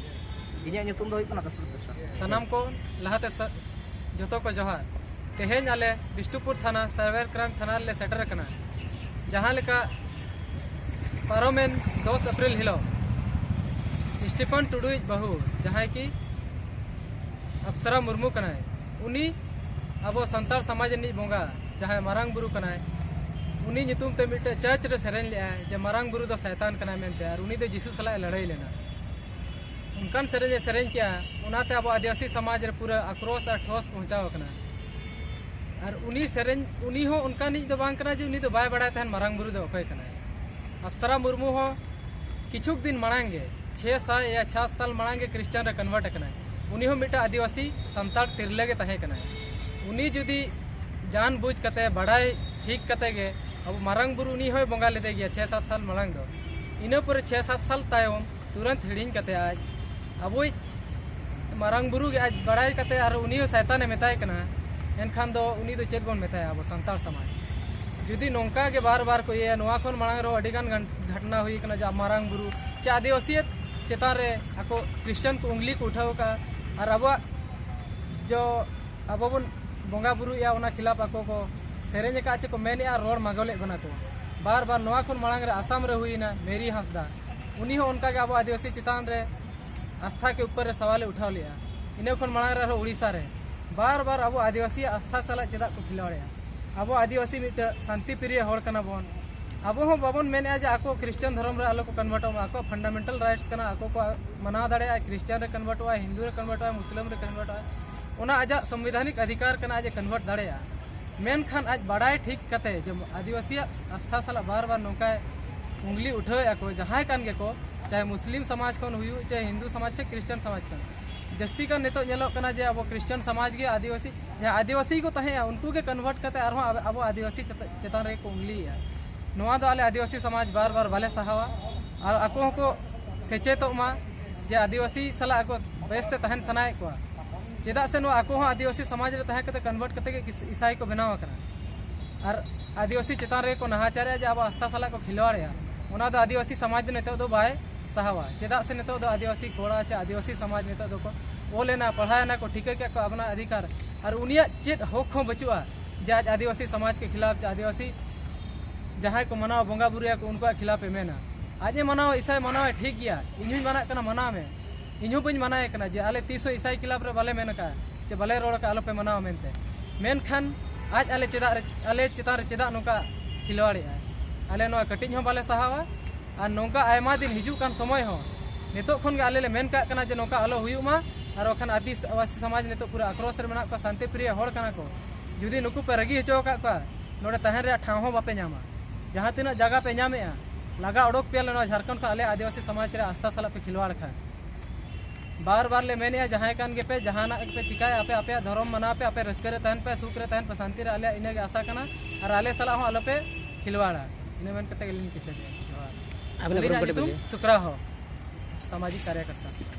ᱤᱧᱟᱹᱜ ᱧᱩᱛᱩᱢ ᱫᱚ ᱦᱩᱭᱩᱜ ᱠᱟᱱᱟ ᱫᱚᱥᱚᱨᱚᱛᱷ ᱵᱮᱥᱨᱟ᱾ ᱥᱟᱱᱟᱢ ᱠᱚ ᱞᱟᱦᱟᱛᱮ ᱥᱟ-, ᱡᱚᱛᱚ ᱠᱚ ᱡᱚᱦᱟᱨ᱾ ᱛᱮᱦᱮᱧ ᱟᱞᱮ ᱵᱤᱥᱱᱩᱯᱩᱨ ᱛᱷᱟᱱᱟ ᱥᱟᱭᱵᱟᱨ ᱠᱨᱟᱭᱤᱢ ᱛᱷᱟᱱᱟ ᱨᱮᱞᱮ ᱥᱮᱴᱮᱨ ᱟᱠᱟᱱᱟ᱾ ᱡᱟᱦᱟᱸ ᱞᱮᱠᱟ ᱯᱟᱨᱚᱢᱮᱱ ᱫᱚᱥ ᱮᱯᱨᱤᱞ ᱦᱤᱞᱳᱜ ᱥᱴᱤᱯᱷᱟᱱ ᱴᱩᱰᱩᱭᱤᱡ ᱵᱟᱹᱦᱩ, ᱡᱟᱦᱟᱸᱭ ᱠᱤ ᱟᱯᱥᱟᱨᱟ ᱢᱩᱨᱢᱩ ᱠᱟᱱᱟᱭ᱾ ᱩᱱᱤ ᱟᱵᱚ ᱥᱟᱱᱛᱟᱲ ᱥᱚᱢᱟᱡᱽ ᱨᱤᱱᱤᱡ ᱵᱚᱸᱜᱟ, ᱡᱟᱦᱟᱸᱭ ᱢᱟᱨᱟᱝ ᱵᱩᱨᱩ ᱠᱟᱱᱟᱭ, ᱩᱱᱤ ᱧᱩᱛᱩᱢ ᱛᱮ ᱢᱤᱫᱴᱮᱡ ᱪᱟᱨᱪ ᱨᱮ ᱥᱮᱨᱮᱧ ᱞᱮᱫᱼᱟᱭ ᱡᱮ ᱢᱟᱨᱟᱝ ᱵᱩᱨᱩ ᱫᱚ ᱥᱟᱭᱛᱟᱱ ᱠᱟᱱᱟᱭ ᱢᱮᱱᱛᱮ, ᱟᱨ ᱩᱱᱤ ᱫᱚ ᱡᱤᱥᱩ ᱥᱟᱞᱟᱜ ᱮ ᱞᱟᱹᱲᱦᱟᱹᱭ ᱞᱮᱱᱟ᱾ ᱚᱱᱠᱟᱱ ᱥᱮᱨᱮᱧ ᱮ ᱥᱮᱨᱮᱧ ᱠᱮᱜᱼᱟ, ᱚᱱᱟᱛᱮ ᱟᱵᱚ ᱟᱹᱫᱤᱵᱟᱹᱥᱤ ᱥᱚᱢᱟᱡᱽ ᱨᱮ ᱯᱩᱨᱟᱹ ᱟᱠᱨᱳᱥ ᱟᱨ ᱴᱷᱚᱥ ᱯᱚᱦᱪᱟᱣ ᱟᱠᱟᱱᱟ᱾ ᱟᱨ ᱩᱱᱤ ᱥᱮᱨᱮᱧ, ᱩᱱᱤ ᱦᱚᱸ ᱚᱱᱠᱟᱱᱤᱡ ᱫᱚ ᱵᱟᱝ ᱠᱟᱱᱟ ᱡᱮ ᱩᱱᱤ ᱫᱚ ᱵᱟᱭ ᱵᱟᱲᱟᱭ ᱛᱟᱦᱮᱱ ᱢᱟᱨᱟᱝ ᱵᱩᱨᱩ ᱫᱚ ᱚᱠᱚᱭ ᱠᱟᱱᱟᱭ᱾ ᱟᱯᱥᱟᱨᱟ ᱢᱩᱨᱢᱩ ᱦᱚᱸ ᱠᱤᱪᱷᱩᱠ ᱫᱤᱱ ᱢᱟᱲᱟᱝ ᱜᱮ, ᱪᱷᱮ ᱥᱟᱭ ᱭᱟ ᱪᱷᱟᱥ ᱥᱟᱞ ᱢᱟᱲᱟᱝ ᱜᱮ ᱠᱨᱤᱥᱪᱟᱱ ᱨᱮ ᱠᱚᱱᱵᱷᱟᱨᱴ ᱟᱠᱟᱱᱟᱭ᱾ ᱩᱱᱤ ᱦᱚᱸ ᱢᱤᱫᱴᱟᱝ ᱟᱹᱫᱤᱵᱟᱹᱥᱤ ᱥᱟᱱᱛᱟᱲ ᱛᱤᱨᱞᱟᱹ ᱜᱮ ᱛᱟᱦᱮᱸ ᱠᱟᱱᱟᱭ᱾ ᱩᱱᱤ ᱡᱩᱫᱤ ᱡᱟᱱ ᱵᱩᱡᱽ ᱠᱟᱛᱮ, ᱵᱟᱲᱟᱭ ᱴᱷᱤᱠ ᱠᱟᱛᱮ ᱜᱮ ᱟᱵᱚ ᱢᱟᱨᱟᱝ ᱵᱩᱨᱩ ᱩᱱᱤ ᱦᱚᱸᱭ ᱵᱚᱸᱜᱟ ᱞᱮᱫᱮ ᱜᱮᱭᱟ ᱪᱷᱮ ᱥᱟᱛ ᱥᱟᱞ ᱢᱟᱲᱟᱝ ᱫᱚ᱾ ᱤᱱᱟᱹ ᱯᱚᱨᱮ ᱪᱷᱮ ᱥᱟᱛ ᱥᱟᱞ ᱛᱟᱭᱚᱢ ᱛᱩᱨᱟᱹᱱᱛ ᱦᱤᱲᱤᱧ ᱠᱟᱛᱮ ᱟᱡ ᱟᱵᱚᱭᱤᱡ ᱢᱟᱨᱟᱝ ᱵᱩᱨᱩ ᱜᱮ ᱟᱡ ᱵᱟᱲᱟᱭ ᱠᱟᱛᱮ ᱟᱨ ᱩᱱᱤ ᱦᱚᱸ ᱥᱟᱭᱛᱟᱱᱮ ᱢᱮᱛᱟᱭ ᱠᱟᱱᱟ, ᱮᱱᱠᱷᱟᱱ ᱫᱚ ᱩᱱᱤ ᱫᱚ ᱪᱮᱫ ᱵᱚᱱ ᱢᱮᱛᱟᱭᱟ ᱟᱵᱚ ᱥᱟᱱᱛᱟᱲ ᱥᱚᱢᱟᱡᱽ? ᱡᱩᱫᱤ ᱱᱚᱝᱠᱟ ᱜᱮ ᱵᱟᱨ ᱵᱟᱨ ᱠᱚ ᱤᱭᱟᱹᱭᱟ, ᱱᱚᱣᱟ ᱠᱷᱚᱱ ᱢᱟᱲᱟᱝ ᱨᱮᱦᱚᱸ ᱟᱹᱰᱤ ᱜᱟᱱ ᱜᱷᱟᱱ-, ᱜᱷᱟᱴᱱᱟ ᱦᱩᱭ ᱠᱟᱱᱟ, ᱡᱮ ᱢᱟᱨᱟᱝ ᱵᱩᱨᱩ ᱪᱮ ᱟᱹᱫᱤᱵᱟᱹᱥᱤᱭᱟᱹᱛ ᱪᱮᱛᱟᱱ ᱨᱮ ᱟᱠᱚ ᱠᱨᱤᱥᱪᱟᱱ ᱠᱚ ᱩᱝᱞᱤ ᱠᱚ ᱩᱴᱷᱟᱹᱣ ᱟᱠᱟᱫᱼᱟ᱾ ᱟᱨ ᱟᱵᱚᱣᱟᱜ ᱡᱚ ᱟᱵᱚ ᱵᱚᱱ ᱵᱚᱸᱜᱟ ᱵᱩᱨᱩᱭᱮᱫᱼᱟ, ᱚᱱᱟ ᱠᱷᱤᱞᱟᱯ ᱟᱠᱚ ᱠᱚ ᱥᱮᱨᱮᱧ ᱟᱠᱟᱫ ᱪᱮ ᱠᱚ ᱢᱮᱱᱮᱫᱼᱟ, ᱨᱚᱲ ᱢᱟᱜᱚᱞᱮᱫ ᱵᱚᱱᱟ ᱠᱚ ᱵᱟᱨ ᱵᱟᱨ᱾ ᱱᱚᱣᱟ ᱠᱷᱚᱱ ᱢᱟᱲᱟᱝ ᱨᱮ ᱟᱥᱟᱢ ᱨᱮ ᱦᱩᱭᱮᱱᱟ, ᱢᱮᱨᱤ ᱦᱟᱸᱥᱫᱟ, ᱩᱱᱤ ᱦᱚᱸ ᱚᱱᱠᱟ ᱜᱮ ᱟᱵᱚ ᱟᱹᱫᱤᱵᱟᱹᱥᱤ ᱪᱮᱛᱟᱱ ᱨᱮ ᱟᱥᱛᱷᱟ ᱠᱮ ᱩᱯᱚᱨ ᱨᱮ ᱥᱟᱣᱟᱞᱮ ᱩᱴᱷᱟᱣ ᱞᱮᱫᱼᱟ᱾ ᱤᱱᱟᱹ ᱠᱷᱚᱱ ᱢᱟᱲᱟᱝ ᱨᱮ ᱟᱨᱦᱚᱸ ᱩᱲᱤᱥᱥᱟ ᱨᱮ ᱵᱟᱨ ᱵᱟᱨ ᱟᱵᱚ ᱟᱹᱫᱤᱵᱟᱹᱥᱤᱭᱟᱜ ᱟᱥᱛᱷᱟ ᱥᱟᱞᱟᱜ ᱪᱮᱫᱟᱜ ᱠᱚ ᱠᱷᱤᱞᱣᱟᱲᱮᱜᱼᱟ? ᱟᱵᱚ ᱟᱹᱫᱤᱵᱟᱹᱥᱤ ᱢᱤᱫᱴᱟᱝ ᱥᱟᱱᱛᱤ ᱯᱨᱤᱭᱚ ᱦᱚᱲ ᱠᱟᱱᱟ ᱵᱚᱱ᱾ ᱟᱵᱚ ᱦᱚᱸ ᱵᱟᱵᱚᱱ ᱢᱮᱱᱮᱫᱼᱟ ᱡᱮ ᱟᱠᱚ ᱠᱨᱤᱥᱪᱟᱱ ᱫᱷᱚᱨᱚᱢ ᱨᱮ ᱟᱞᱚ ᱠᱚ ᱠᱚᱱᱵᱷᱟᱨᱴᱚᱜ ᱢᱟ, ᱟᱠᱚᱣᱟᱜ ᱯᱷᱟᱱᱰᱟᱢᱮᱱᱴᱟᱞ ᱨᱟᱭᱤᱴᱥ ᱠᱟᱱᱟ, ᱟᱠᱚ ᱠᱚ ᱢᱟᱱᱟᱣ ᱫᱟᱲᱮᱭᱟᱜᱼᱟ, ᱠᱨᱤᱥᱪᱟᱱ ᱨᱮ ᱠᱚᱱᱵᱷᱟᱨᱴᱚᱜᱼᱟ, ᱦᱤᱱᱫᱩ ᱨᱮ ᱠᱚᱱᱵᱷᱟᱨᱴᱚᱜᱼᱟ, ᱢᱩᱥᱞᱤᱢ ᱨᱮ ᱠᱚᱱᱵᱷᱟᱨᱴᱚᱜᱼᱟ, ᱚᱱᱟ ᱟᱡᱟᱜ ᱥᱚᱝᱵᱤᱫᱷᱟᱱᱤᱠ ᱚᱫᱷᱤᱠᱟᱨ ᱠᱟᱱᱟ, ᱟᱡ ᱮ ᱠᱚᱱᱵᱷᱟᱨᱴ ᱫᱟᱲᱮᱭᱟᱜᱼᱟ᱾ ᱢᱮᱱᱠᱷᱟᱱ ᱟᱡ ᱵᱟᱲᱟᱭ ᱴᱷᱤᱠ ᱠᱟᱛᱮ ᱡᱮ ᱟᱹᱫᱤᱵᱟᱹᱥᱤᱭᱟᱜ ᱟᱥᱛᱷᱟ ᱥᱟᱞᱟᱜ ᱵᱟᱨ ᱵᱟᱨ ᱱᱚᱝᱠᱟᱭ ᱩᱝᱞᱤ ᱩᱴᱷᱟᱹᱣᱮᱫᱼᱟ ᱠᱚ ᱡᱟᱦᱟᱸᱭ ᱠᱟᱱ ᱜᱮᱠᱚ, ᱪᱟᱦᱮ ᱢᱩᱥᱞᱤᱢ ᱥᱚᱢᱟᱡᱽ ᱠᱷᱚᱱ ᱦᱩᱭᱩᱜ, ᱪᱟᱦᱮ ᱦᱤᱱᱫᱩ ᱥᱚᱢᱟᱡᱽ ᱥᱮ ᱠᱨᱤᱥᱪᱟᱱ ᱥᱚᱢᱟᱡᱽ ᱠᱷᱚᱱ᱾ ᱡᱟᱹᱥᱛᱤ ᱜᱟᱱ ᱱᱤᱛᱚᱜ ᱧᱮᱞᱚᱜ ᱠᱟᱱᱟ ᱡᱮ ᱟᱵᱚ ᱠᱨᱤᱥᱪᱟᱱ ᱥᱚᱢᱟᱡᱽ ᱜᱮ ᱟᱹᱫᱤᱵᱟᱹᱥᱤ, ᱡᱟᱦᱟᱸ ᱟᱹᱫᱤᱵᱟᱹᱥᱤ ᱠᱚ ᱛᱟᱦᱮᱸᱜᱼᱟ ᱩᱱᱠᱩ ᱜᱮ ᱠᱚᱱᱵᱷᱟᱨᱴ ᱠᱟᱛᱮ ᱟᱨᱦᱚᱸ ᱟᱵᱚ, ᱟᱵᱚ ᱟᱹᱫᱤᱵᱟᱹᱥᱤ ᱪᱮᱛᱟ-, ᱪᱮᱛᱟᱱ ᱨᱮᱜᱮ ᱠᱚ ᱩᱝᱞᱤᱭᱮᱫᱼᱟ᱾ ᱱᱚᱣᱟ ᱫᱚ ᱟᱞᱮ ᱟᱹᱫᱤᱵᱟᱹᱥᱤ ᱥᱚᱢᱟᱡᱽ ᱵᱟᱨ ᱵᱟᱨ ᱵᱟᱞᱮ ᱥᱟᱦᱟᱣᱟ᱾ ᱟᱨ ᱟᱠᱚ ᱦᱚᱸᱠᱚ ᱥᱮᱪᱮᱫᱚᱜ ᱢᱟ ᱡᱮ ᱟᱹᱫᱤᱵᱟᱹᱥᱤ ᱥᱟᱞᱟᱜ ᱟᱠᱚ ᱵᱮᱥᱛᱮ ᱛᱟᱦᱮᱱ ᱥᱟᱱᱟᱭᱮᱫ ᱠᱚᱣᱟ᱾ ᱪᱮᱫᱟᱜ ᱥᱮ ᱱᱚᱣᱟ ᱟᱠᱚ ᱦᱚᱸ ᱟᱹᱫᱤᱵᱟᱹᱥᱤ ᱥᱚᱢᱟᱡᱽ ᱨᱮ ᱛᱟᱦᱮᱸ ᱠᱟᱛᱮ ᱠᱚᱱᱵᱷᱟᱨᱴ ᱠᱟᱛᱮ ᱜᱮ ᱤᱥ-, ᱤᱥᱟᱭ ᱠᱚ ᱵᱮᱱᱟᱣ ᱟᱠᱟᱱᱟ᱾ ᱟᱨ ᱟᱹᱫᱤᱵᱟᱹᱥᱤ ᱪᱮᱛᱟᱱ ᱨᱮᱜᱮ ᱠᱚ ᱱᱟᱦᱟᱪᱟᱨᱮᱜᱼᱟ ᱡᱮ ᱟᱵᱚ ᱟᱥᱛᱷᱟ ᱥᱟᱞᱟᱜ ᱠᱚ ᱠᱷᱤᱞᱣᱟᱲᱮᱜᱼᱟ᱾ ᱚᱱᱟ ᱫᱚ ᱟᱹᱫᱤᱵᱟᱹᱥᱤ ᱥᱚᱢᱟᱡᱽ ᱫᱚ ᱱᱤᱛᱚᱜ ᱫᱚ ᱵᱟᱭ ᱥᱟᱦᱟᱣᱟ᱾ ᱪᱮᱫᱟᱜ ᱥᱮ ᱱᱤᱛᱚᱜ ᱫᱚ ᱟᱹᱫᱤᱵᱟᱹᱥᱤ ᱠᱚᱲᱟ ᱪᱮ ᱟᱹᱫᱤᱵᱟᱹᱥᱤ ᱥᱚᱢᱟᱡᱽ ᱱᱤᱛᱚᱜ ᱫᱚᱠᱚ ᱚᱞ ᱮᱱᱟ, ᱯᱟᱲᱦᱟᱣ ᱮᱱᱟ ᱠᱚ, ᱴᱷᱤᱠᱟᱹ ᱠᱮᱫ ᱠᱚ ᱟᱵᱚᱱᱟᱜ ᱚᱫᱷᱤᱠᱟᱨ᱾ ᱟᱨ ᱩᱱᱤᱭᱟᱜ ᱪᱮᱫ ᱦᱚᱠ ᱦᱚᱸ ᱵᱟᱹᱪᱩᱜᱼᱟ ᱡᱮ ᱟᱡ ᱟᱹᱫᱤᱵᱟᱹᱥᱤ ᱥᱚᱢᱟᱡᱽ ᱠᱚ ᱠᱷᱤᱞᱟᱯ ᱪᱮ ᱟᱹᱫᱤᱵᱟᱹᱥᱤ ᱡᱟᱦᱟᱸᱭ ᱠᱚ ᱢᱟᱱᱟᱣᱟ, ᱵᱚᱸᱜᱟ ᱵᱩᱨᱩᱭᱟᱠᱚ, ᱩᱱᱠᱩᱣᱟᱜ ᱠᱷᱤᱞᱟᱯ ᱮ ᱢᱮᱱᱟ᱾ ᱟᱡ ᱮ ᱢᱟᱱᱟᱣᱟ, ᱤᱥᱟᱭ ᱢᱟᱱᱟᱣᱟ, ᱴᱷᱤᱠ ᱜᱮᱭᱟ, ᱤᱧ ᱦᱚᱸᱧ ᱢᱟᱱᱟᱜ ᱠᱟᱱᱟ, ᱢᱟᱱᱟᱣ ᱢᱮ᱾ ᱤᱧ ᱦᱚᱸ ᱵᱟᱹᱧ ᱢᱟᱱᱟᱭᱮ ᱠᱟᱱᱟ ᱡᱮ ᱟᱞᱮ ᱛᱤᱥ ᱦᱚᱸ ᱤᱥᱟᱭ ᱠᱞᱟᱵᱽ ᱨᱮ ᱵᱟᱞᱮ ᱢᱮᱱ ᱟᱠᱟᱫᱼᱟ ᱡᱮ ᱵᱟᱞᱮ ᱨᱚᱲ ᱟᱠᱟᱫᱼᱟ, ᱟᱞᱚᱯᱮ ᱢᱟᱱᱟᱣᱟ ᱢᱮᱱᱛᱮ᱾ ᱢᱮᱱᱠᱷᱟᱱ ᱟᱡ ᱟᱞᱮ ᱪᱮᱫᱟᱜ ᱨᱮ, ᱟᱞᱮ ᱪᱮᱛᱟᱱ ᱨᱮ ᱪᱮᱫᱟᱜ ᱱᱚᱝᱠᱟ ᱠᱷᱤᱞᱣᱟᱲᱮᱜᱼᱟ? ᱟᱞᱮ ᱱᱚᱣᱟ ᱠᱟᱹᱴᱤᱡ ᱦᱚᱸ ᱵᱟᱞᱮ ᱥᱟᱦᱟᱣᱟ᱾ ᱟᱨ ᱱᱚᱝᱠᱟ ᱟᱭᱢᱟ ᱫᱤᱱ ᱦᱤᱡᱩᱜ ᱠᱟᱱ ᱥᱚᱢᱚᱭ ᱦᱚᱸ ᱱᱤᱛᱚᱜ ᱠᱷᱚᱱ ᱜᱮ ᱟᱞᱮ ᱞᱮ ᱢᱮᱱ ᱠᱟᱜ ᱠᱟᱱᱟ ᱡᱮ ᱱᱚᱝᱠᱟ ᱟᱞᱚ ᱦᱩᱭᱩᱜ ᱢᱟ᱾ ᱟᱨ ᱵᱟᱠᱷᱟᱱ ᱟᱹᱫᱤᱵᱟᱹᱥᱤ ᱥᱚᱢᱟᱡᱽ ᱱᱤᱛᱚᱜ ᱯᱩᱨᱟᱹ ᱟᱠᱨᱳᱥ ᱨᱮ ᱢᱮᱱᱟᱜ ᱠᱚᱣᱟ, ᱥᱟᱱᱛᱤ ᱯᱨᱤᱭᱚ ᱦᱚᱲ ᱠᱟᱱᱟ ᱠᱚ᱾ ᱡᱩᱫᱤ ᱱᱩᱠᱩ ᱯᱮ ᱨᱟᱹᱜᱤ ᱦᱚᱪᱚ ᱟᱠᱟᱫ ᱠᱚᱣᱟ, ᱱᱚᱰᱮ ᱛᱟᱦᱮᱱ ᱨᱮᱭᱟᱜ ᱴᱷᱟᱶ ᱦᱚᱸ ᱵᱟᱯᱮ ᱧᱟᱢᱟ᱾ ᱡᱟᱦᱟᱸ ᱛᱤᱱᱟᱹᱜ ᱡᱟᱭᱜᱟ ᱯᱮ ᱧᱟᱢᱮᱜᱼᱟ, ᱞᱟᱜᱟ ᱚᱰᱚᱠ ᱯᱮᱭᱟᱞᱮ ᱱᱚᱣᱟ ᱡᱷᱟᱲᱠᱷᱚᱸᱰ ᱠᱷᱚᱱ, ᱟᱞᱮ ᱟᱹᱫᱤᱵᱟᱹᱥᱤ ᱥᱚᱢᱟᱡᱽ ᱨᱮ ᱟᱥᱛᱷᱟ ᱥᱟᱞᱟᱜ ᱯᱮ ᱠᱷᱤᱞᱣᱟᱲ ᱠᱷᱟᱱ᱾ ᱵᱟᱨ ᱵᱟᱨ ᱞᱮ ᱢᱮᱱᱮᱜᱼᱟ, ᱡᱟᱦᱟᱸᱭ ᱠᱟᱱ ᱜᱮᱯᱮ, ᱡᱟᱦᱟᱱᱟᱜ ᱜᱮᱯᱮ ᱪᱤᱠᱟᱹᱭᱟ, ᱟᱯᱮ ᱟᱯᱮᱭᱟᱜ ᱫᱷᱚᱨᱚᱢ ᱢᱟᱱᱟᱣ ᱯᱮ, ᱟᱯᱮ ᱨᱟᱹᱥᱠᱟᱹ ᱨᱮ ᱛᱟᱦᱮᱱ ᱯᱮ, ᱥᱩᱠ ᱨᱮ ᱛᱟᱦᱮᱱ ᱯᱮ, ᱥᱟᱱᱛᱤ ᱨᱮ, ᱟᱞᱮᱭᱟᱜ ᱤᱱᱟᱹᱜᱮ ᱟᱥᱟ ᱠᱟᱱᱟ᱾ ᱟᱨ ᱟᱞᱮ ᱥᱟᱞᱟᱜ ᱦᱚᱸ ᱟᱞᱚᱯᱮ ᱠᱷᱤᱞᱣᱟᱲᱟ᱾ ᱤᱱᱟᱹ ᱢᱮᱱ ᱠᱟᱛᱮ ᱜᱮᱞᱤᱧ ᱠᱮᱪᱮᱫᱮᱜᱼᱟ᱾ ᱡᱚᱦᱟᱨ᱾ ᱟᱵᱤᱱᱟᱜ ᱟᱹᱞᱤᱧᱟᱜ ᱜᱨᱩᱯ ᱠᱟᱹᱴᱤᱡ ᱧᱩᱛᱩᱢ ᱵᱤᱱ ᱞᱟᱹᱭᱟ? ᱥᱩᱠᱨᱟ ᱦᱚ, ᱥᱟᱢᱟᱡᱤᱠ ᱠᱟᱨᱭᱟᱠᱚᱨᱛᱟ᱾